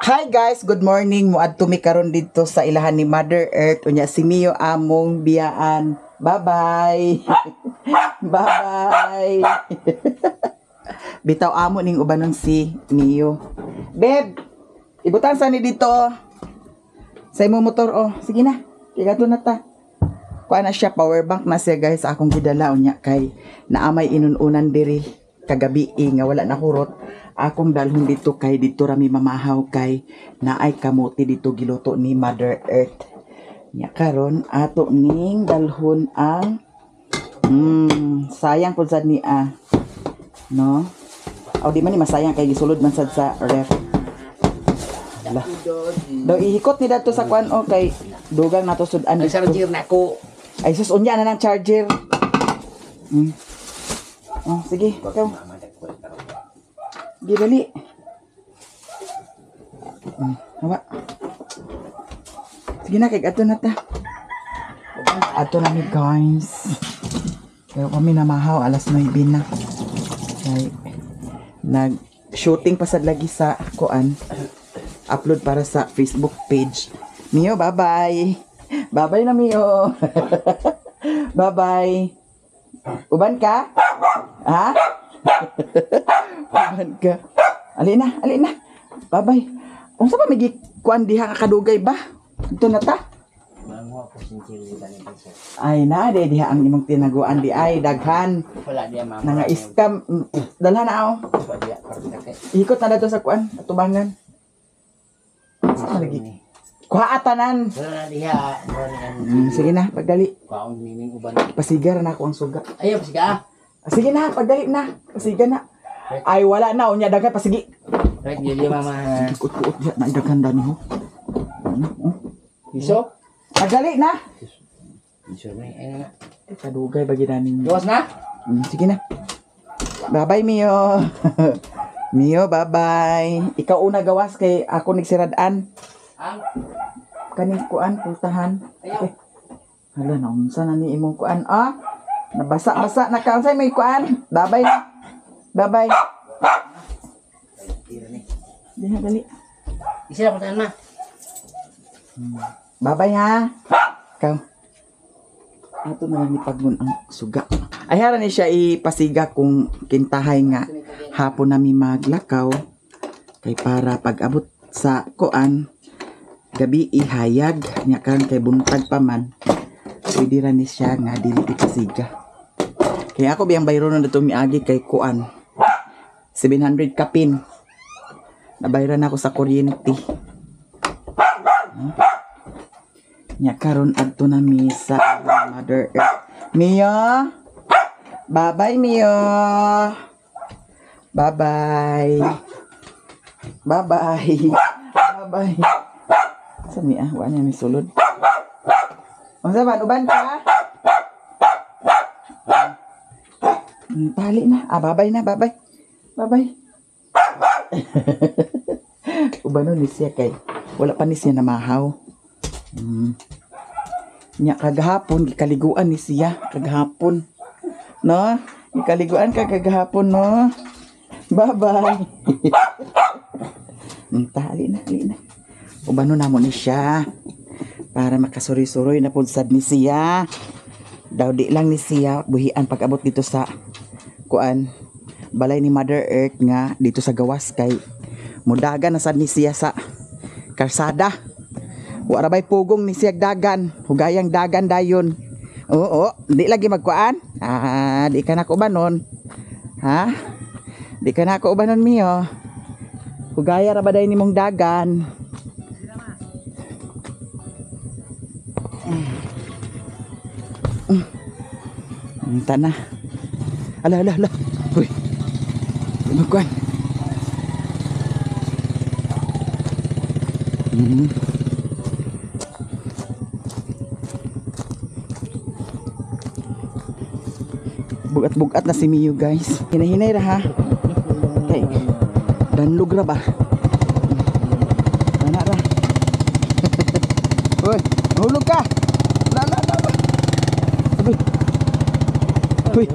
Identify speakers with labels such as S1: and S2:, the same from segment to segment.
S1: Hi guys, good morning. Muadto mi karon dito sa ilahan ni Mother Earth. Unya si Mio among biyaan. Bye-bye. Bye-bye. Bitaw amo ning ubanon si Mio. Beb, ibutan sa ni dito. Sa imo motor oh. Sige na. Kigato na ta. Kuha na siya, power bank na siya guys, akong gidala unya kay naamay inununan diri kagabi eh, nga wala na hurot akong dalhon dito kay dito rami mamahaw kay naay kamote dito giluto ni Mother Earth. Nya karon ato ning dalhon ang sayang pud sad ni ah. No? Aw, di man ni masayang kay gisulod man sad sa ref. Ala. Daw ihikot ni dato sa kuan o kay dugang nato sud-an
S2: Ang
S1: dito.
S2: charger na ko.
S1: Ay sus, unya na ng charger. Oh, sige, ikaw. Sige, dali. Hawa. Sige na, kay ato na ta. Ato na mi guys. Pero kami namahaw, alas 9 na. Kay nag-shooting pa sad lagi sa kuan. Upload para sa Facebook page. Mio, bye-bye. Bye-bye na, Mio. Bye-bye. Uban ka? Ha? Uban ka. Ali na, ali na. Bye-bye. Unsa pa may kuan diha ka kadugay ba? Ito na ta.
S2: Manguha ko sinchili tani pa sir.
S1: Ay na, di diha ang imong tinaguan di ay daghan.
S2: Wala diya mama.
S1: Nanga scam. Dalhan na ako.
S2: Wala diya para kay.
S1: Ikot na dato sa kuan, atubangan. Sa lagi. Kuha tanan.
S2: Wala na diha. Wala na.
S1: Sige na, pagdali.
S2: Kaon nining uban.
S1: Pasigar na ako ang suga.
S2: Ayaw pasiga ah.
S1: Ah, sige na, pagdali na. Pasiga na. Ay, wala na. Unya, daghan. Pasigi.
S2: Right diya mama.
S1: Sige, kuot-kuot diya. Naidaghan dani ho. Ano? Oh.
S2: Iso?
S1: Pagdali na.
S2: Iso na ay na.
S1: Ay, kadugay bagi na ninyo.
S2: Gawas na?
S1: Sige na. Bye-bye, Mio. Mio, bye-bye. Ikaw una gawas kay ako nagsiradaan.
S2: Ang
S1: Kaning kuan, pultahan.
S2: ayaw.
S1: Okay. Hala, naunsa na ni imong kuan, ah? Nabasa-basa na ka. Unsay may kuan? Bye-bye na. Bye-bye.
S2: Tira ni.
S1: Di na, dali.
S2: Isa na puntahan ma.
S1: Bye-bye ha. Ikaw. Ato na lang ni Pagmon ang suga. Ay hara ni siya ipasiga kung kintahay nga hapon nami maglakaw kay para pag-abot sa kuan gabi ihayag nya karon kay buntag pa man pwede ra ni siya nga dili ipasiga. Kaya ako biyang bayro na dito miagi kay kuan 700 kapin. Nabayran ako sa kuryente. Nya karon adto na mi sa Mother Earth. Mio! Bye-bye, Mio! Bye-bye! Bye-bye! Bye-bye! Sa mi ah? Wala niya mi sulod. Unsa man uban ka? Tali na. Ah, bye-bye na, bye-bye. Bye-bye. Ubanon ni siya kay wala pa ni siya namahaw. Nya kagahapon gikaliguan ni siya kagahapon. No? Gikaliguan ka kagahapon, no? Bye-bye. Tali na, tali na. Ubano na mo ni siya para makasuroy-suroy na pud sad ni siya. Daw di lang ni siya buhian pag-abot dito sa kuan balay ni Mother Earth nga dito sa gawas kay mudagan na sad ni siya sa karsada. Wa ra bay pugong ni siya dagan, hugayang dagan dayon. Oo, di lagi magkuan. Ah, di ka na ko ubanon. Ha? Di ka na ako ubanon, Mio. Hugaya ra ba day nimong dagan? Ta na. Ala, ala, ala. Uy. Magkuan. Bugat-bugat na si Mio, guys. Hinahinay ra ha. Kay danlog ra ba? Ana ra. Uy, nahulog ka. La la la. La. Uy. Uy.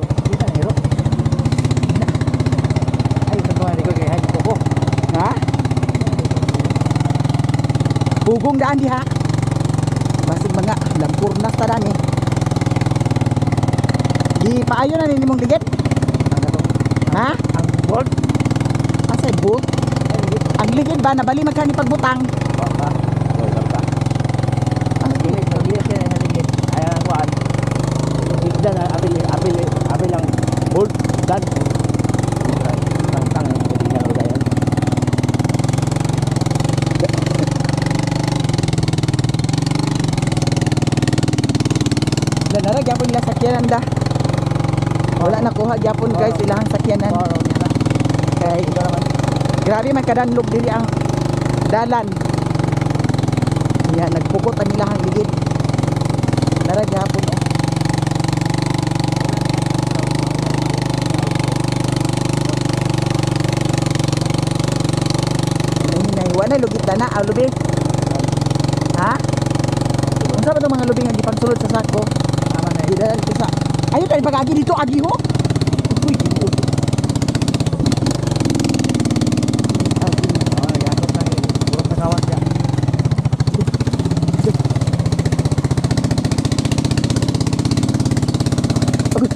S2: Ay, sa ko ko kay ko.
S1: Ha? Bugong daan diha. Basig mga lamkurnas ta dani. Di paayo na ni nimong ligid. Ha?
S2: Ang bolt.
S1: Asa bolt? Ang ligid ba nabali man ka ni pagbutang?
S2: Baka. Baka. Ang gilid, ang gilid siya ang ligid. Ay ang kuan. Igdan ang abil abil abil ang bolt dan. Tang tang ang tingnan ko dayon.
S1: Lanara gyapon nila sakyanan da. Wala na kuha gyapon guys ilahang sakyanan. Kay grabe man kadanlog diri ang dalan. Ya nagpukot ang ilahang ligid. Nara gyapon oh. Hinay, wala lugit na na, lubi. Ha? Unsa ba itong mga lubi nga gipangsulod sa sako?
S2: Tama na.
S1: Gidala dito sa. Ayun tayo pag-agi dito, agi ho. Uy, Ginoo. Agi.
S2: Oh, yakot na ni. Burok na kawas ya.
S1: Agoy.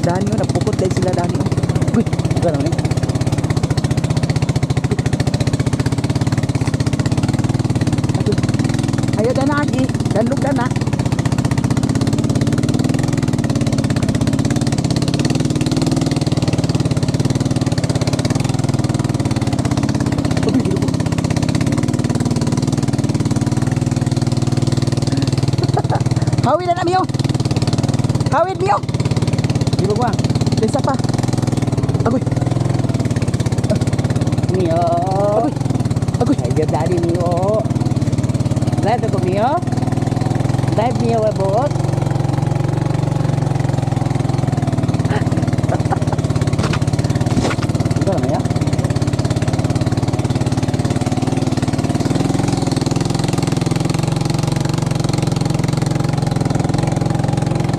S1: Dani oh, nagpukot dahil sila dani oh. Uy,
S2: Bukan naman ni.
S1: Agoy. Ayaw dana agi, danlog dana. Agoy, Ginoo. Hawid na na Mio. Hawid Mio.
S2: Di ba ba?
S1: Isa pa. Agoy,
S2: Mio.
S1: Agoy. Agoy.
S2: Ay, daddy Mio. Live ko Mio. Live Mio wa buot. Ito naman ya.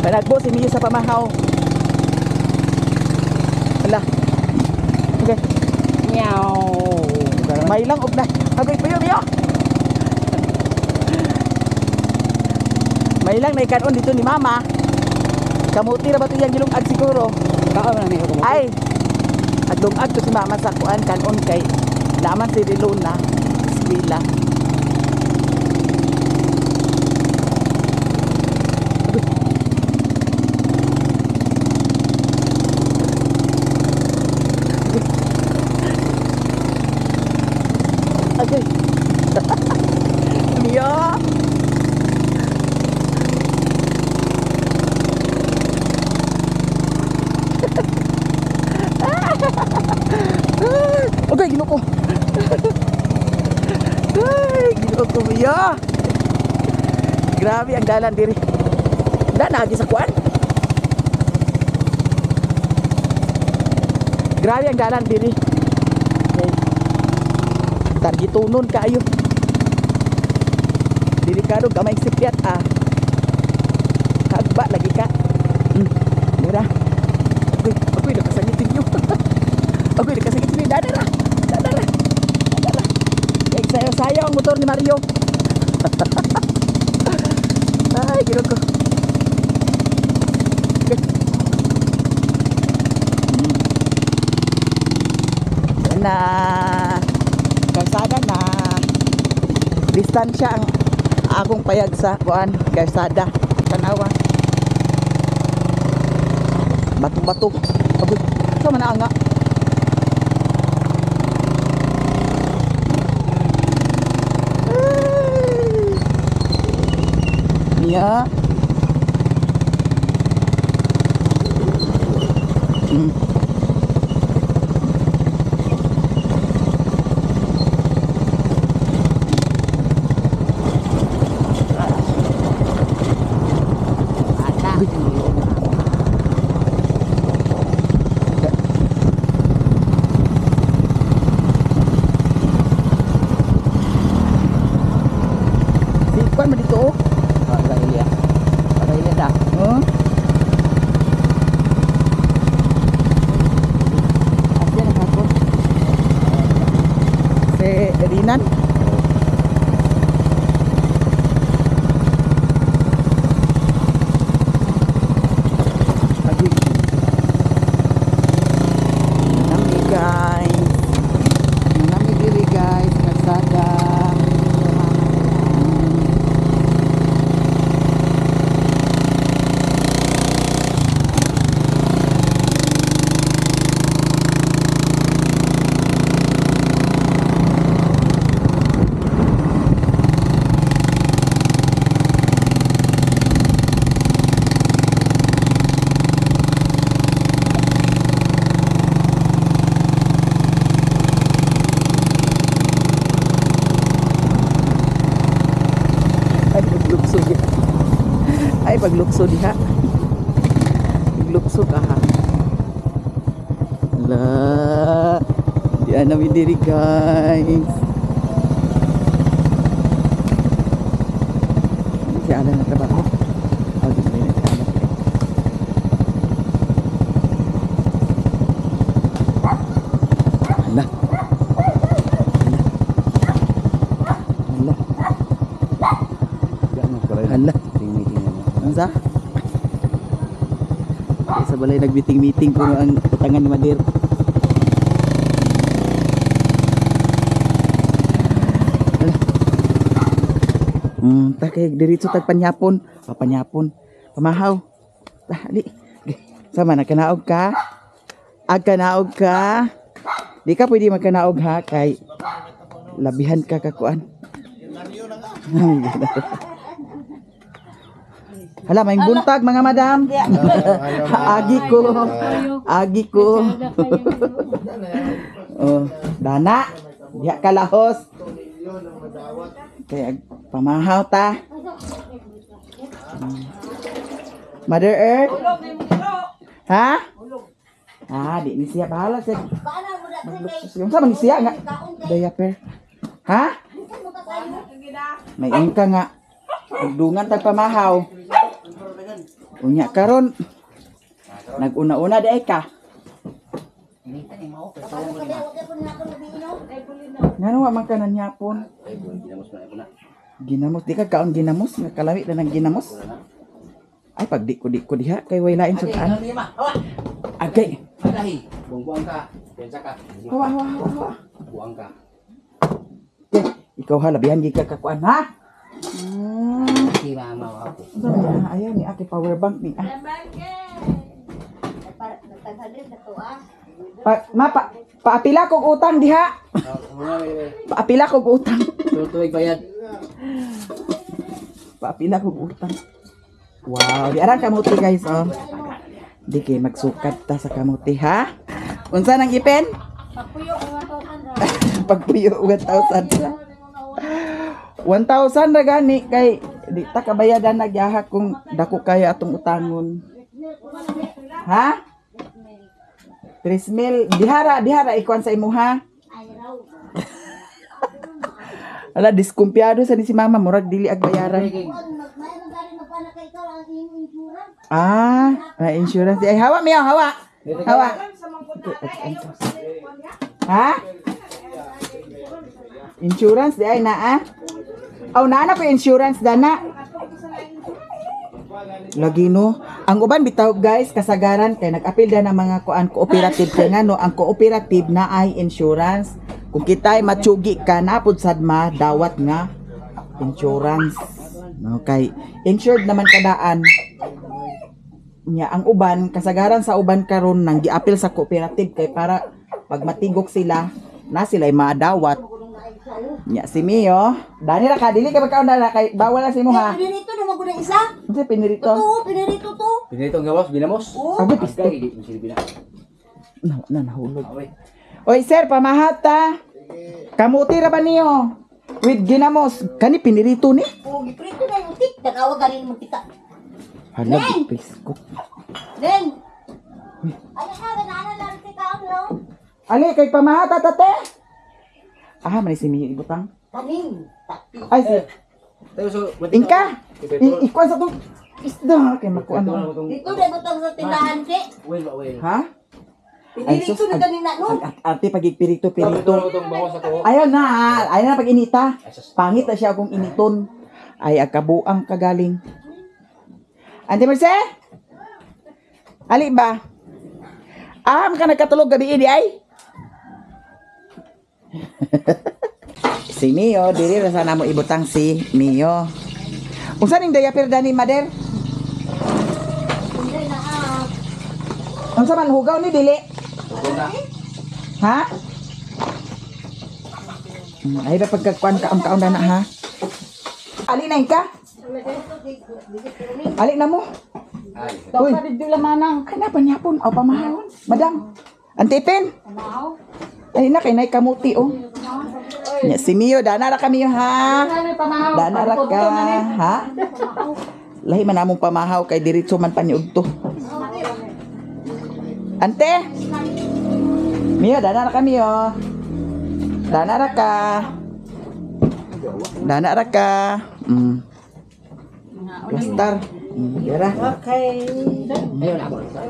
S1: Panagbo si Mio sa pamahaw. Hala. Okay.
S2: Meow.
S1: May lang og na. Agoy puyo Mio. May lang naikanon dito ni Mama. Kamuti ra ba ito iyang gilungag siguro?
S2: Kaon na ni ko.
S1: Ay. Aglungag to si Mama sa kuan kanon kay naman si Rilona eskwela. Agoy. Mio. Agoy, Ginoo ko. Ay, Ginoo ko, Mio. Grabe ang dalan diri. Da na sa kuan. Grabe ang dalan diri. Targitunon kaayo. Delikado gamay sipyat ah. Kagba lagi ka. Mura. Agoy, agoy nakasangit ninyo. Agoy nakasangit ninyo. Dadara. Dadara. Dadara. Kay sayo-sayo ang motor ni Mario. Ay, Ginoo ko. Okay. Na kalsada na distansya ang akong payag sa kuan kalsada. Tanawa. Bato-bato. Agoy, sa man nga. Niya.
S2: Ata.
S1: Si kuan man dito oh.
S2: Oh, sa Ilya. Sa Ilya ta.
S1: Huh? Kay Rinan. Agi. Nami guys. Nami diri guys, kasada. Ay, paglukso diha. Ay, paglukso diha. Paglukso ka ha. Ala. Di namin diri guys. Si Alan na trabaho. Oh, di na si Alan. Ala. Ala. Ala. Hala.
S2: Meeting na.
S1: Unsa? Sa balay nag-meeting-meeting puno ang utangan ni Madir. Hala. Ta kay diretso tag panyapon, papanyapon. Pamahaw. Ta, di. Sama na kanaog ka. Ag kanaog ka. Di ka pwede magkanaog ha kay labihan ka kakuan. Hala, may buntag mga madam. Agi ko. Agi ko. Oh, dana. Diha ka lahos. Kaya pamahaw ta. Mother Earth. Ha? Ah, di ni siya bahala siya. Yung sa man ni siya nga. Diaper. Ha? May ingka nga. Ugdungan tag pamahaw. Unya karon. Naguna-una di ay ka. Ngano wa man ka nanyapon?
S2: Ay, ginamos na na.
S1: Ginamos di ka kaon ginamos nga kalami na ng ginamos. Ay pag di ko diha kay way lain sudan. Agay.
S2: Buang-buang ka. Pensa ka.
S1: Hawa hawa hawa hawa.
S2: Buang ka.
S1: Okay, ikaw ha labihan gi ka kakuan ha.
S2: Si mama ako.
S1: Unsa man ah, ayaw ni ate power bank ni ah. Pa, ma, pa, paapila kog utang diha. Paapila kog utang.
S2: Tutuig bayad.
S1: Paapila kog utang. Wow, di arang kamuti guys oh. Di kay magsukat ta sa kamuti ha. Unsa nang ipin? Pagpuyo 1,000. 1,000 ra gani kay di ta kabayadan nagyaha kung dako kaya atong utangon. Ha? 3,000 dihara dihara ikuan sa imo ha. Ala diskumpiyado sa ni si mama murag dili ag bayaran. Ah, may insurance. Ay hawa miyo, hawa. Hawa. Ha? Insurance di ay naa. Aw naa na ko insurance dana. Lagi no. Ang uban bitaw guys kasagaran kay nag-apil da ng mga kuan cooperative kay ngano ang cooperative na ay insurance. Kung kita'y matsugi ka na pud sad ma dawat nga insurance. No kay insured naman kadaan. Nya ang uban kasagaran sa uban karon nang giapil sa cooperative kay para pag matigok sila na sila'y madawat. Nya si Mio, dani ra ka dili ka magkaon na kay bawal na si mo ha.
S3: Pinirito na maguna isa.
S1: Unsa pinirito?
S3: Totoo, pinirito to.
S2: Pinito ang gawas, ginamos.
S3: Oo.
S1: Agay pisto.
S2: Agay, di mo silbi na.
S1: Na, na nahulog.
S2: Away.
S1: Oy sir, pamahata. Kamuti ra ba niyo? With ginamos. Kani pinirito ni?
S3: Oo, giprito na yung tik. Tanawa ganin mo kita.
S1: Hala,
S3: Neng!
S1: pisko.
S3: Neng! Ano na, banana lang si kaon, no?
S1: Ali kay pamahata tate. Ah, man si Mio ibutang.
S3: Kaning. Tapi.
S1: Ay, si
S2: Tayo so,
S1: Ingka. Ikuan sa tong isda kay makuan.
S3: Dito na butang sa tindahan, si.
S2: Well, well.
S1: Ha? Ay,
S3: Pinili
S1: sus,
S3: ko na ganina no.
S1: Arte pagigpirito pirito.
S2: Itong bango sa tuo.
S1: Ayaw na, ayaw na pag inita. Pangit na siya kung initon. Ay, agkabuang kagaling. Auntie Merce? Ali ba? Ah, ka nagkatulog gabi ini ay? Si Mio, dili ra sana mo ibutang si Mio. Unsa ning diaper dani, Mader?
S3: Hindi na ah.
S1: Unsa man hugaw ni dili? Ha? Ay ba pagkakuan ka ang kaon na ha? Ali na ka? Ali na mo. Uy. Ay na panyapon aw pamahawon. Madam. Antipin. Ay na kay nay kamuti oh. Nya si Mio dana ra kami ha. Dana ra ka ha. Lahi man among pamahaw kay diretso man pa ni udto. Ante. Mio dana ra kami oh. Dana ra ka. Dana ra ka. Plastar. Yara.
S4: Okay.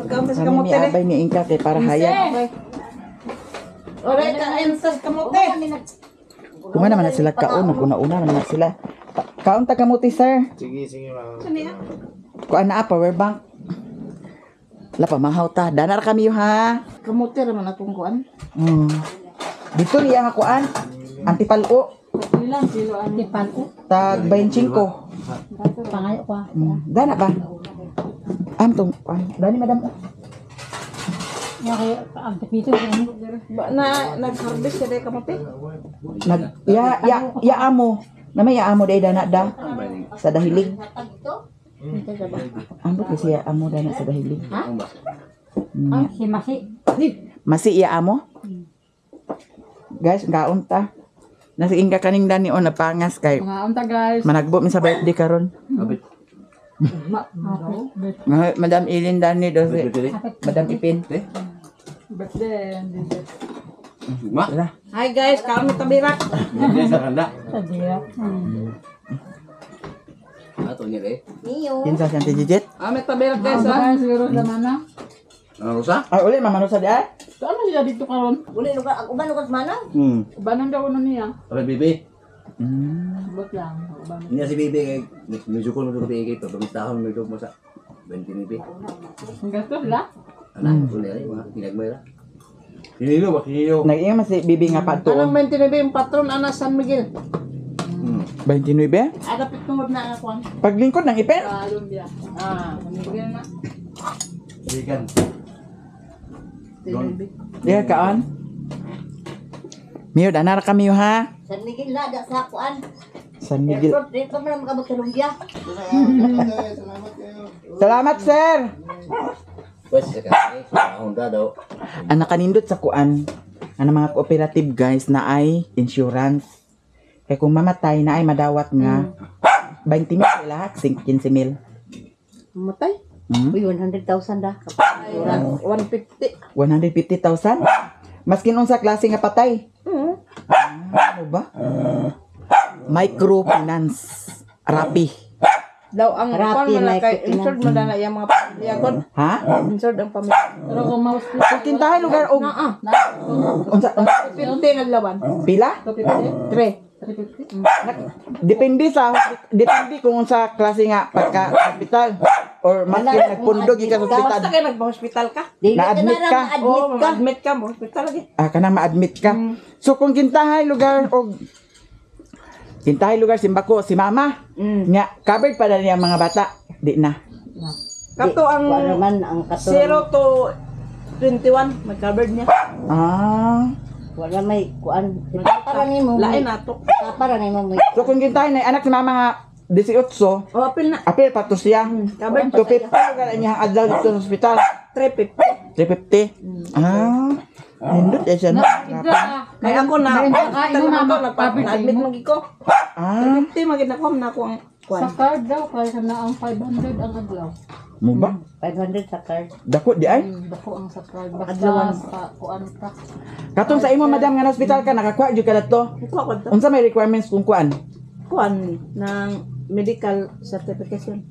S4: Kamu sa
S1: Kami
S4: kamote
S1: ni abay ni Ingka kay para hayag.
S4: Ore ka ensas kamote.
S1: Kuma naman na sila kaon, naguna-una naman na sila. Kaon ta kamuti, sir.
S2: Sige, sige, ma'am.
S1: Kuan na ah, power bank. La pamahaw ta. Dana ra kami ha.
S4: Kamote ra man akong kuan.
S1: Dito niya nga kuan. Antipalo. Tag 25.
S3: Pangayo ko.
S1: Dana ba? Am tong kuan. Dani madam.
S4: Ba na nag-harvest siya kamote.
S1: Nag ya ya ya amo. Na may ya amo day dana da sa dahilig. Ambot kasi ya amo dana sa dahilig.
S3: Si Masi.
S1: Masi iya amo? Guys, gaon ta. Nasi ingka kaning dani on napangas kay
S5: Mga unta guys.
S1: managbo mi sa birthday karon.
S2: Abit.
S1: Madam Ilin dani do si Madam Ipin.
S5: Birthday.
S2: Ma.
S1: Tara.
S4: Hi guys, kami tabirak.
S2: Hindi sa kanda.
S5: Sabi.
S2: Ato niya eh.
S3: Mio.
S1: Kinsa si Auntie Jijit?
S4: Kami tabirak guys ha.
S5: Ay, siguro sa mana.
S2: Ano rosa?
S1: Ay uli mama sa di ay.
S5: So, ano siya dito karon?
S3: Uli lugar ang uban lugar manang.
S5: Ubanan daw ano niya.
S2: Abit bibi.
S5: Abot lang. Ubanan.
S2: Niya si bibi kay medyo ko mo kay kay pamistahon medyo mo sa 29.
S5: Ang gastos la.
S2: Ana, uli ay mga pinagmay ra. Kinilo ba kinilo?
S1: Nag-ingon man si Bibi nga
S4: Anong
S1: patuon.
S4: 29 yung patron ana San Miguel?
S1: 29?
S4: Ada pitungod na ang kuan.
S1: Paglingkod ng Ipin?
S5: Sa Lumbia.
S4: Ah, San Miguel na.
S2: Bigan.
S1: Diha kaon. Mio dana ra kami ha.
S3: San Miguel la da sa kuan.
S1: San Miguel.
S3: Airport dito man makabot sa Lumbia.
S1: Salamat sir.
S2: Pwes sa kani, sa Honda daw.
S1: Ang nakanindot sa kuan ang mga cooperative guys na ay insurance. Kaya kung mamatay na ay madawat nga 20 mil sila, 15 mil.
S4: Matay.
S3: Uy, 100,000 da.
S4: 150.
S1: 150,000? Maskin unsa klase nga patay. Ah, ano ba? Microfinance. Rapi.
S4: Daw ang
S3: Rapi,
S4: kuan man na kay
S3: microfinance.
S4: insured man na iyang mga pamilya kon.
S1: Ha?
S4: Insured ang pamilya.
S5: Pero kung ma-hospital.
S1: Kung kintahay lugar og unsa unsa
S4: 50 nga lawan.
S1: pila?
S5: 250?
S4: 3.
S5: 350?
S1: Depende kung unsa klase nga pagka hospital or maskin nagpundog ka sa ospital.
S4: Basta kay nagpa-hospital ka.
S3: Dili ka
S1: Na-admit
S3: na
S1: ka.
S3: ra
S4: Oo,
S3: ma-admit ka.
S4: ma-admit ka mo hospital lagi.
S1: Ah, kanang ma-admit ka. So kung kintahay lugar og kintahay lugar simbako si mama. Nga covered pa na niya ang mga bata. Di na.
S4: Kato ang
S3: Kuan man ang kato.
S4: 0 to 21 may covered niya.
S1: Ah.
S3: Wala may kuan. Para nimo.
S4: Lain nato.
S3: Para nimo may.
S1: So kung kintahay na anak si mama nga 18,
S4: O apil na.
S1: apil pa to siya.
S4: Covered
S1: To 50 lugar niya ang adlaw dito sa ospital.
S4: 350.
S1: 350. Ah. Nindot eh siya. No?
S4: Kay ako na
S5: Ay,
S4: hospital
S5: imo,
S4: man ko
S5: mama, covered sa
S4: nagpa-admit
S5: imo.
S4: man ko.
S1: Ah.
S4: 350 magid na ko na ako ang kuan.
S5: Sa card daw, kaya na ang 500 ang adlaw.
S1: Mo ba?
S3: 500 sa card.
S1: Dako di ay.
S5: Dako ang sa card. Basta sa kuan ka.
S1: Katong sa imo madam nga na ospital ka nakakuha jud ka dato.
S4: Kuha ko to.
S1: Unsa may requirements kung kuan?
S4: Kuan ng medical certification.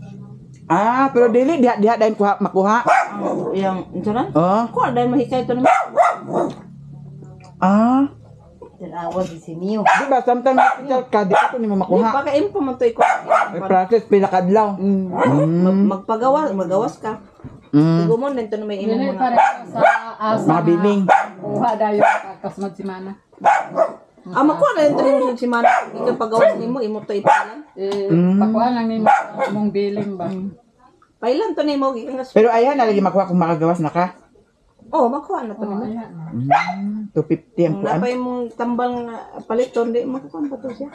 S1: Ah, pero dili diha diha dayon kuha makuha.
S4: Ang iyang insurance.
S1: Oh.
S4: Kuha dahil mahikay ito naman.
S1: Ah.
S3: Tanawa si Mio.
S1: Di ba sometimes hospital ka di pa to nimo
S4: Di
S1: makuha.
S4: pa ka impo man to ikaw.
S1: May process pila ka adlaw.
S4: Magpagawa, magawas ka. Igo mo nito na may imong
S5: Dili
S4: mga
S5: pareho sa asa.
S1: Mga biling.
S5: Kuha dayon pagkasmad si mana.
S4: Ah, makuha na ito nimo sa simana. Ikaw pagawas nimo, imo to ipailan.
S5: Eh, pakuha lang nimo mong billing ba.
S4: Pailan to nimo gikan ka.
S1: Pero ayan na lagi makuha kung makagawas na ka.
S4: Oh, makuha na to
S5: Oh,
S4: nimo.
S5: ayan.
S1: 250 ang
S4: Kung
S1: kuan.
S4: napay mong tambal nga paliton, di makukuha pa to siya.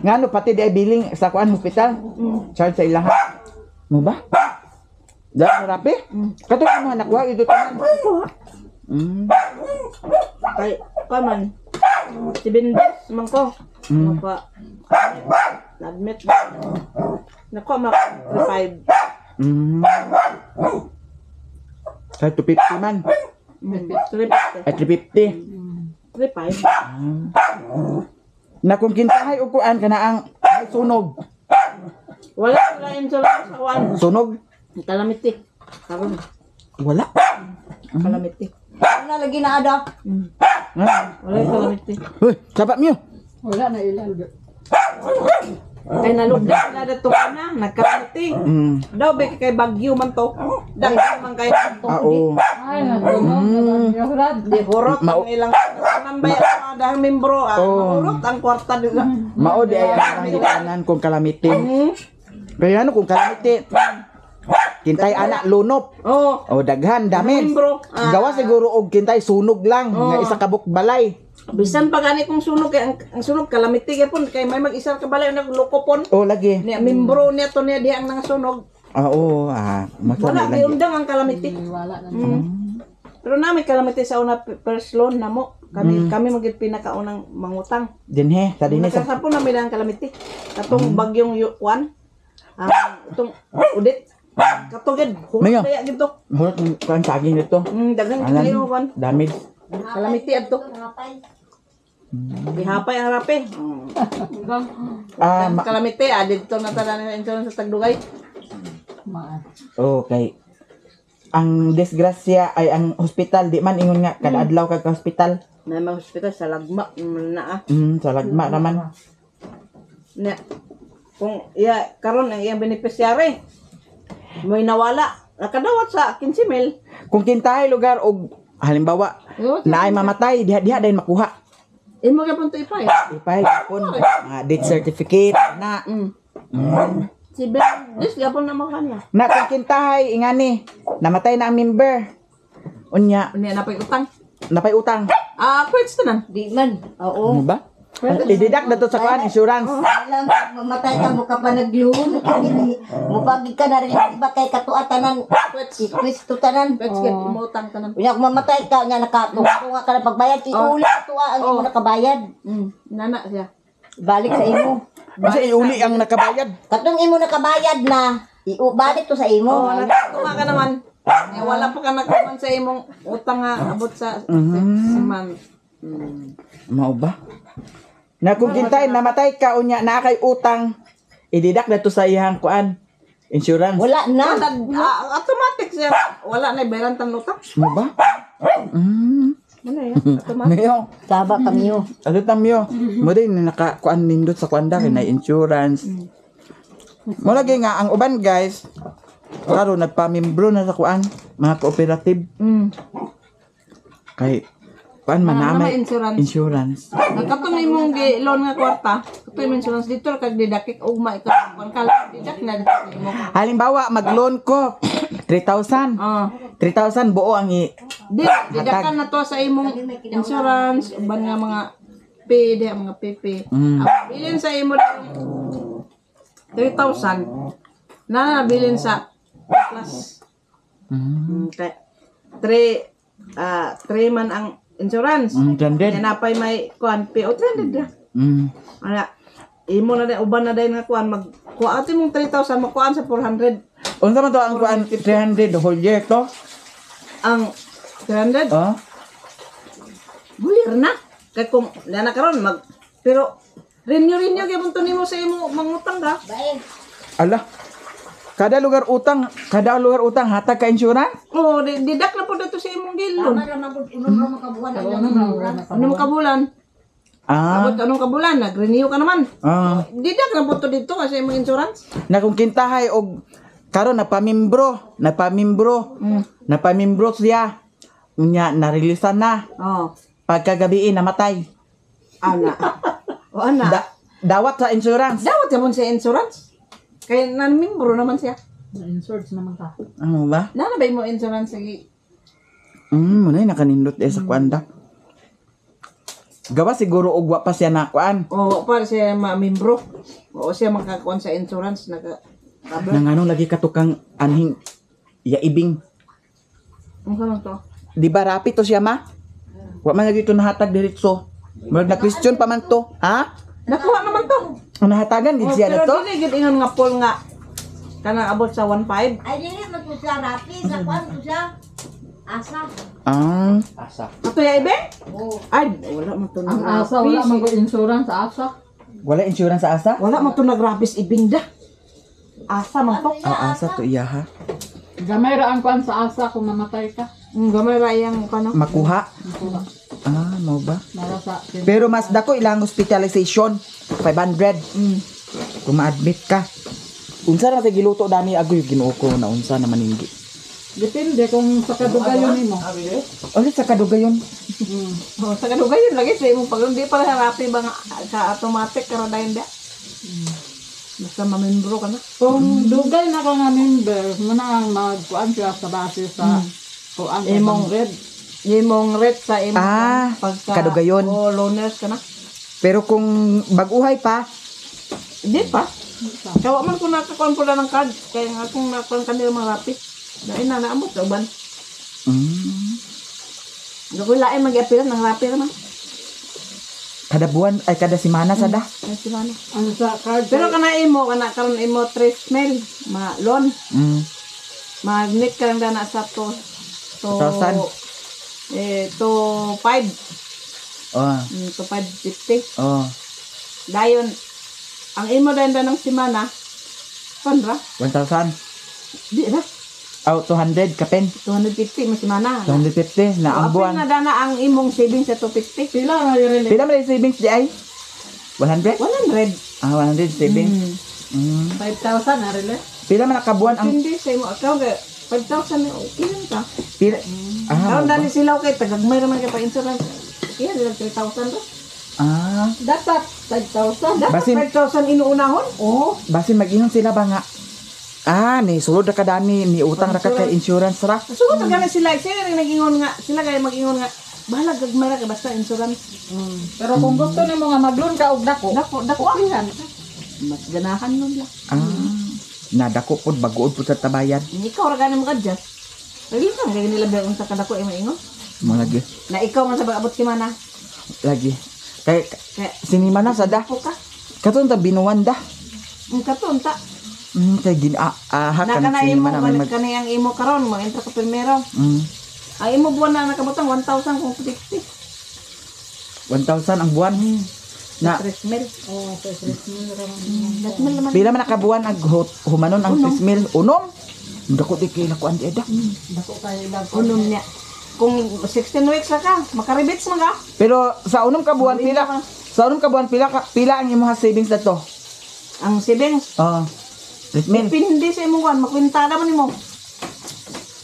S1: Ngano pati di ay billing sa kuan hospital. Charge sa ilaha. Mo ba? Da rapi? Kato mo nakuha ito tanan.
S4: Kay kaman. Si Bindes man ko. Maka na-admit. Nakuha ma 5.
S1: Sa 250 man.
S4: 3
S1: Ay 350.
S4: 5.
S1: Na kung kintahay og kuan kana ang ay, sunog.
S4: Wala sila insurance sa kuan.
S1: Sunog?
S4: Calamity. Karon,
S1: Wala.
S4: calamity.
S3: Ano lagi na ada?
S1: Ah.
S4: Wala yung calamity.
S1: Uy, saba miyo.
S5: Wala na ilan.
S4: Kay nalugda sila datong ana, nagcalamity. Daw be kay bagyo man to. Daghan man kay
S1: Ah, oo.
S5: Ay, nagtunog. Mm.
S4: Di hurot ang ilang tanan ba ang mga dahang membro, ah,
S1: Oo.
S4: mahurot ang kwarta nila.
S1: Mao di ay ang gitanan kung calamity. Kaya ano kung calamity? Kintay ana lunop.
S4: Oh,
S1: O daghan dami.
S4: Membro. Ah.
S1: Gawa siguro og kintay sunog lang nga isa ka buok balay.
S4: Bisan pa gani kung sunog kay ang sunog calamity gyapon kay may mag-isa ka balay nagloko pon.
S1: O lagi.
S4: Niya membro niya to niya diha ang nangasunog.
S1: Ah, oo, ah, mas
S4: Wala
S1: lang.
S4: giundang ang calamity.
S5: Wala na.
S4: Pero nami calamity sa una first loan namo. Kami kami magid pinakaunang mangutang.
S1: Dinhe, sa dinhe sa
S4: Nakasapon namin ang calamity. Katong bagyong kwan. Ah, itong udit. Katong gid.
S1: Mayo.
S4: Hurot kaya gito.
S1: Hurot ng kuan saging dito.
S4: Daghan
S1: Alan,
S4: kayo kwan.
S1: damage.
S4: Calamity adto.
S3: Hapay.
S4: Gihapay ang rape.
S1: Ah,
S4: Ang calamity ah didto na tanan ng insurance sa tagdugay.
S5: Ma.
S1: okay. Ang disgrasya ay ang hospital di man ingon nga kada adlaw kag ka hospital.
S4: Na may hospital sa lagma na ah.
S1: Sa lagma naman.
S4: Na kung iya karon ang iyang beneficiary may nawala nakadawat sa 15 mil.
S1: Kung kintahay lugar og halimbawa naay mamatay diha diha dayon makuha.
S4: Imo gyapon to ipay.
S1: I-file gapon mga death certificate na.
S4: Si Ben, this gyapon na mo kanya.
S1: Na kung kintahay ingani namatay na ang member. Unya
S4: Unya napay utang.
S1: napay utang.
S4: Ah, quits tanan.
S3: Di man. Oo.
S1: Ano ba? I-deduct na to sa kuan insurance.
S3: Alam, mamatay ka mo ka pa nagluhon. Mupagid ka na rin iba kay katua tanan. Ikwis to tanan.
S4: Quits gyud imo utang tanan.
S3: Unya kung mamatay ka nga nakatunga ka na pagbayad, iuli tuwa ang imo nakabayad.
S4: Nana siya.
S3: Balik sa imo.
S1: Kasi iuli ang nakabayad.
S3: Katong imo nakabayad na, iubalik to sa imo.
S4: Oh, nakatunga ka naman. Eh, wala pa ka nakaman sa imong utang nga abot sa 6 month.
S1: Mao ba? Na kung kintay namatay ka unya naa kay utang, i-deduct na to sa iyang kuan insurance.
S3: Wala na.
S4: Wala, ah, automatic siya. Wala na bayaran tan utang.
S1: Mo ba?
S4: Ano ya? Automatic.
S1: Mayo.
S3: Saba kami yo.
S1: Ano tamyo? Mo din naka kuan nindot sa kuan da kay na insurance. Mo lagi nga ang uban guys. Karon nagpamimbro na sa kuan mga cooperative kay kuan man na
S4: Ah,
S1: may
S4: may insurance.
S1: insurance.
S4: Ang katong imong gi loan nga kwarta, katong imong insurance dito ra kag didakik ugma ikaw kuan ka didak na dito sa imo.
S1: Halimbawa mag-loan ko 3,000.
S4: Ah,
S1: 3,000 buo ang i
S4: di didakan na to sa imong insurance uban nga mga P di mga PP. Ang bilin sa imo dong 3,000 na nabilin sa plus. Okay. 3 ah 3 man ang insurance.
S1: 300.
S4: Yan napay may kuan PO 300 ra. Ana, imo na din uban na din nga kuan mag kuan ati mong 3,000 makuan sa 400
S1: Unsa man to ang kuan 300 the whole year to?
S4: ang 300
S1: Oh.
S4: bulir na kay kung na karon mag pero renew renew gyud to nimo sa imo mangutang ka.
S3: Bae.
S1: Ala. Kada lugar utang hatag ka insurance?
S4: Oh, didak na po dito sa imong gilon.
S3: Tama ra man gud unom ra man ka buwan ang ilang insurance.
S4: Anong kabulan?
S1: Ah.
S4: Abot anong kabulan? Nag-renew ka naman.
S1: Ah.
S4: Didak na po to dito kasi imong insurance.
S1: Na kung kintahay og karon napamimbro, napamimbro, napamimbro siya. Unya narilisan na.
S4: Oh.
S1: Pagkagabi namatay.
S4: Ana. O ana.
S1: Dawat sa insurance.
S4: Dawat ka sa insurance. Kaya nanmimbro naman siya.
S5: Na-insurance naman ka.
S1: Ano ba?
S4: Nana ba mo insurance sige?
S1: Muna nakanindot eh sa kuan da. Gawa siguro og wa pa siya na kuan.
S4: O pa siya ma-membro. O siya makakuan sa insurance naka cover.
S1: Nang ano lagi katukang anhing yaibing.
S4: Ano ka man to?
S1: Di ba rapi to siya ma? Wa man lagi to nahatag diretso. Murag na question pa man to, ha?
S4: Nakuha naman to.
S1: Ang nahatagan gid
S4: Oh,
S1: siya na
S4: pero
S1: to.
S4: dili gid ingon nga pool nga kanang abot sa 1.5.
S3: Ay dili man to siya rapi sa kuan to siya. Asa.
S1: Ah,
S2: Asa.
S4: Ato ya ibe?
S3: Oh.
S4: Ay, wala man to
S5: Ang asa, wala man ko insurance sa asa.
S1: wala insurance sa asa?
S4: Wala man to nagrapis ibingda. Asa man to.
S1: Ah, asa to iya ha.
S5: Gamay ra ang kuan sa asa kung mamatay ka.
S4: Gamay ra iyang kano.
S1: Makuha.
S5: Nakuha.
S1: Ah, mo ba?
S5: Mara sa
S1: Pero mas dako ilang hospitalization, 500. Kung ma-admit ka. Unsa ra sa giluto dani agoy Ginoo ko na unsa naman hindi.
S5: Depende kung sa kadugayon nimo.
S1: Ulit sa kadugayon.
S4: Oh, sa kadugayon lagi sa imong pag hindi pa rapi ba nga sa automatic karon dayon da. Basta mamembro ka na.
S5: Kung dugay na ka nga member, muna ang magkuan siya sa base sa kuan
S4: Imong
S5: red.
S4: Imong rate sa imong
S1: Ah, kadugayon.
S4: Oh, loaners ka na.
S1: Pero kung baguhay pa,
S4: Hindi pa. Kawa man ko nakakuan pula ng card. Kaya nga kung nakuan kanila mga rapi. Dahil na naamot sa uban. Naku, lain mag-apila ng rapi naman.
S1: Kada buwan ay kada semana sada.
S4: Ay, si Mano.
S5: Ang sa card
S4: Pero kana imo, kana karon imo tres mil, ma loan, mag-net ka lang na sa to to
S1: 2,000?
S4: Eh, to 5,
S1: Oh,
S4: to 550.
S1: oh,
S4: Dayon ang imo dayon da ng semana panra?
S1: 1,000.
S4: Di na.
S1: Oh, 200 kapin.
S4: 250 mo semana.
S1: 250 na ang
S4: Apil
S1: buwan.
S4: na dana ang imong savings sa 250.
S5: pila na i-relate.
S1: Pila man yung savings di ay? 100?
S4: 100.
S1: Ah, 100 savings.
S5: 5,000 na relate.
S1: Pila man nakabuan ang
S4: Hindi sa imo account kay 5,000 na okay lang ka.
S1: pila? Ah,
S4: Karon
S1: mo ba?
S4: dani sila kay tagagmay ra man kay pa insurance. Iya sila 3,000 ra.
S1: Ah,
S5: Dapat 5,000.
S4: Dapat
S1: Basin-
S4: 5,000 inuunahon.
S5: Oh,
S1: basin mag-ingon sila ba nga? Ah, ni sulod ra ka dani, ni utang ra ka kay insurance ra.
S4: Sugod ra gani sila, sila rin nag-ingon nga, sila kay mag-ingon nga bahala gagmay ra kay basta insurance.
S5: Pero kung gusto nimo nga mag-loan ka og dako,
S4: Dako dako ah. Mas ganahan nun lang.
S1: Ah, nadako pod baguod pod sa tabayan.
S4: Ikaw ra gani maka-adjust. Lagi ka kay nila ba unsa kadako imong ingon?
S1: Mo lagi.
S4: Na ikaw man sa pag-abot si mana.
S1: Lagi. Kay
S4: Kay
S1: sinima na sada.
S4: po ka.
S1: Katon ta binuwan da.
S4: Ang katon ta.
S1: Kay gin ah, ah
S4: Na
S1: kan
S4: kana imo
S1: sinima na may mag
S4: kanay ang imo karon mag-enter ka primero. Ang imo buwan na nakabutang 1,000 kung 50.
S1: 1,000 ang buwan. Na
S4: 3 mil.
S5: Oh, sa 3,000 ra man.
S4: 3 mil naman.
S1: pila man nakabuwan ang humanon ang 3 mil unom. Dako di kay lakuan di ada.
S5: Dako kay ilang
S4: Unom niya. Kung 16 weeks ra ka, makarebits man ka.
S1: Pero sa unom ka buwan pila sa unom ka buwan pila ka, pila ang imong savings na to?
S4: Ang savings,
S1: Oh. 3 mil.
S4: depende sa imong kuan, makwinta naman nimo.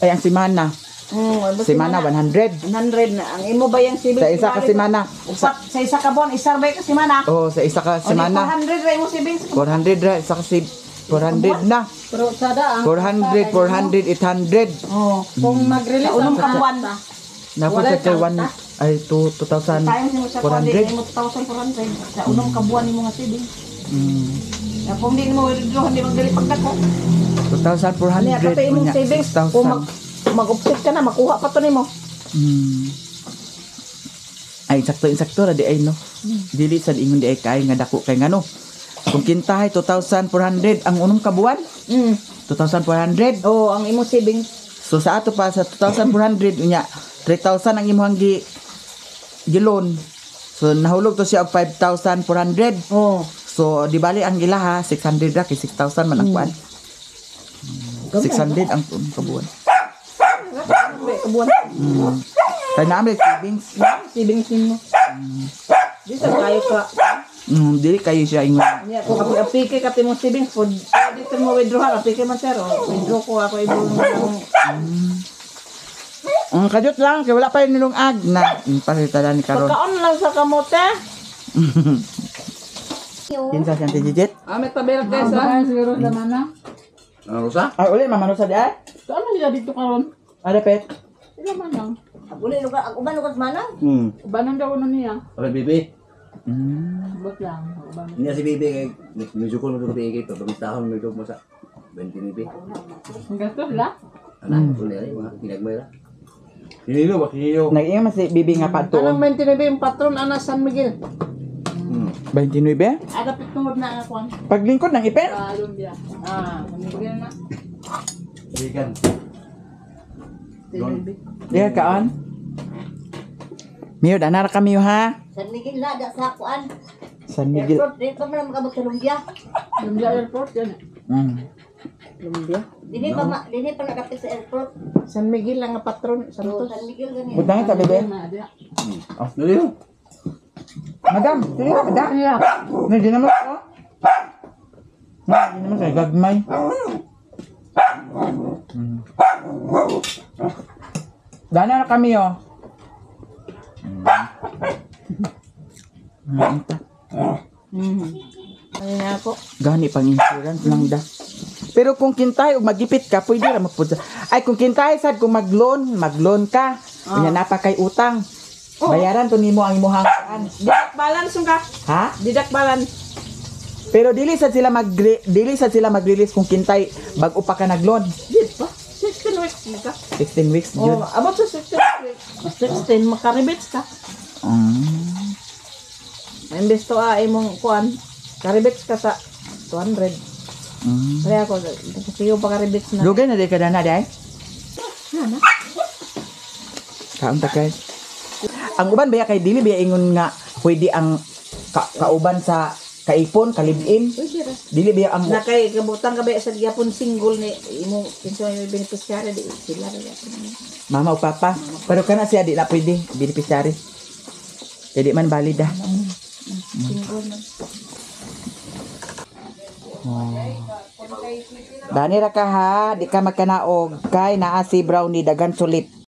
S1: Ay ang semana.
S4: Ano
S1: Semana 100.
S4: 100 na. Ang imo ba yung savings?
S1: Sa isa ka semana.
S4: Upat, sa isa ka buwan, isa ba ka semana?
S1: Oh, sa isa ka semana.
S4: 400 ra imong savings.
S1: 400 ra isa ka save 400 na.
S5: Pero sada ang
S1: 400, 400, 800.
S4: Oh.
S5: Kung mag-release
S4: Sa unong
S5: ang
S4: ka buwan.
S1: Napo
S5: Walay
S1: sa kay 1 ay 2
S4: Tayo mo sa kuan
S1: 2,400.
S4: imo 2,400 sa unong ka buwan nimo nga savings. Na kung di mo withdraw, hindi magdali pagdako.
S1: 2,400.
S4: Ano kato imong
S1: unya,
S4: savings?
S1: 6,000.
S4: Kung mag-offset ka na, makuha pa to nimo.
S1: Ay, sakto insakto ra di ay no. Dili sad ingon di ay kay nga dako kay ngano. Kung kintahay 2,400 ang unong kabuan, 2,400.
S4: Oh, ang imong savings.
S1: So sa ato pa sa 2,400 unya 3,000 ang imong gi loan. So nahulog to siya og 5,400.
S4: Oh.
S1: So di bali ang ila ha, 600 ra kay 6,000 man ang kuan. 600 ang kabuan.
S4: Buwan.
S1: Kay naa may savings.
S4: Savings nimo. Di sa kayo ka.
S1: Dili kayo siya ingon.
S4: Niya ko kapi apike ka timong savings food. Dito mo withdraw apike man sir. Oh, withdraw ko ako ibon ng
S1: Kadiyot lang kay wala pa yung nilungag na pasita ni karon.
S4: Pagkaon lang sa kamote.
S1: Kinsa si Auntie Jijit?
S4: Ah, may tabel guys ah.
S5: Baka siguro sa mana.
S2: Ano Rosa?
S1: Ay uli mama sa di ay.
S5: So ano sila dito karon?
S1: Ano pet?
S5: Sila man lang.
S3: Uli lugar, ang uban lugar manang.
S5: Ubanan daw na niya.
S2: Okay, bibi.
S5: Abot lang. Ubanan.
S2: Hindi na si bibi kay medyo ko mo kay kay pamistahon medyo mo sa 29.
S5: Ang gastos la.
S2: Ana, uli ay mga ginagmay ra. Kinilo ba kinilo?
S1: Nag-ingon man si Bibi nga
S4: Anong
S1: patuon.
S4: 29 yung patron ana San Miguel?
S1: 29?
S4: Ada pitungod na ang kuan.
S1: Paglingkod ng ipin?
S5: Sa Lumbia.
S4: Ah, San Miguel na.
S2: Bigan.
S1: Diha kaon. Miyo, danara kami ha.
S3: San Miguel na, da sa kuan.
S1: San Miguel.
S3: Airport, dili pa man makabot sa Lumbia.
S5: Lumbia Airport yan.
S4: Lumbia.
S3: Dili pa nakapit sa airport.
S4: San Miguel lang ang patron
S3: So,
S4: Santos.
S3: San Miguel gani.
S1: Butangin ta, bebe.
S5: Na diya.
S2: Nalilo.
S1: Madam, sige na, madam.
S5: Iya.
S1: Hindi di naman ako. Hindi naman kay gagmay. Dana na kami oh.
S4: Ano na ako?
S1: Gani pang insurance lang da. Pero kung kintay og magipit ka, pwede ra mapud. Ay kung kintay sad kung mag-loan, mag-loan ka. Unya napa kay utang. Bayaran to nimo ang imuhang kuan.
S4: Deduct balance ka.
S1: Ha?
S4: Deduct balance.
S1: Pero dili sad sila mag-release kung kintay bag-o pa ka nag-loan.
S4: Di pa. 16 weeks na ka.
S1: 16 weeks jud.
S4: Oh, abot sa 16 weeks. 16 makaribits ka. Imbes to ah imong kuan, karibits ka sa 200. Kaya ako kasi yung pakaribits na.
S1: Lugay na di ka na day. Kaon ta guys. Ang uban baya kay dili baya ingon nga pwede ang kauban sa kaipon, kalibin. Dili baya ang
S4: Na kay kabutang ka ba sa gyapon single ni imong kinsa may beneficiary di sila ra gyapon.
S1: mama o papa. Pero kana siya di na pwede beneficiary. Kay di man valid ah.
S4: Single man.
S1: Dani ra ka ha, di ka magkanaog kay naa si Brownie dagan sulit.